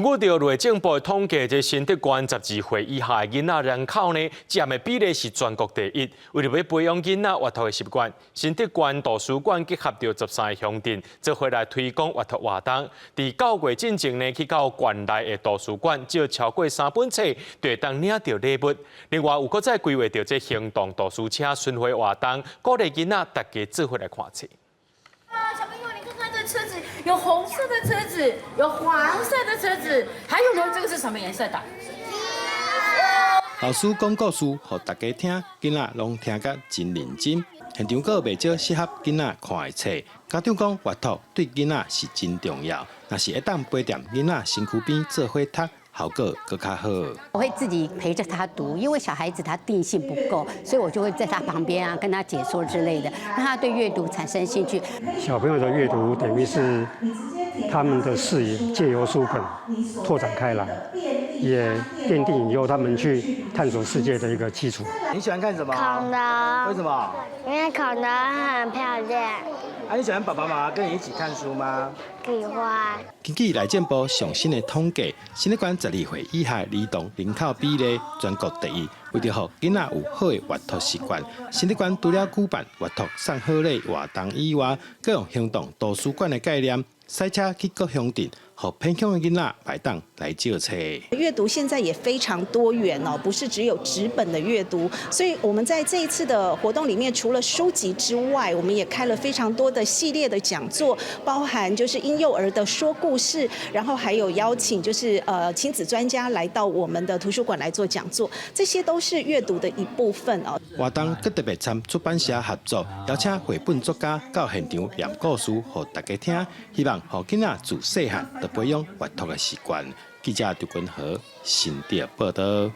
根據著內政部的統計，這新竹縣12歲以下的囡仔人口呢，佔的比例是全國第一。為著欲培養囡仔閱讀的習慣，新竹縣圖書館結合著13个鄉鎮，做伙來推廣閱讀活動。佇九月進前呢，去到縣內的圖書館借超過三本冊，就會當領著禮物。另外，有閣再規劃著這行動圖書車巡迴活動，鼓勵囡仔大家做伙來看冊。小朋友，你看看這車子，有紅色的車子，有黃色的車子，還有呢，這個是什麼顏色的？老師講故事予大家聽，囡仔攏聽甲真認真。現場閣有袂少適合囡仔看的冊。家長講閱讀對囡仔是真重要，若是會當陪踮囡仔身軀邊做伙讀，效果閣較好。我會自己陪着他讀，因為小孩子他定性不夠，所以我就會在他旁邊啊，跟他解說之類的，讓他對閱讀產生興趣。小朋友的閱讀等於是他們的視野借由書本拓展開來，也奠定以後他們去探索世界的一個基礎。你喜歡看什麼？恐龍。為什麼？因為恐龍很漂亮。啊，你喜歡爸爸媽媽跟你一起看書嗎？喜歡。根據內政部上新的統計，新竹縣12歲以下兒童人口比例全國第一。為著予囡仔有好的閱讀習慣，新竹縣除了舉辦閱讀送好禮活動以外，閣用行動圖書館的概念，駛車去各鄉鎮，予偏鄉的囡仔會當來借冊。閱讀現在也非常多元哦，不是只有紙本的閱讀。所以我們在這一次的活動裡面，除了書籍之外，我們也開了非常多的系列的講座，包含就是嬰幼兒的說故事，然後還有邀請就是親子專家來到我們的圖書館來做講座，這些都是閱讀的一部分哦。活動閣特別參出版社合作，邀請繪本作家到現場念故事予大家聽，希望予囡仔自細漢就培養閱讀的習慣。記者張君和新竹報導。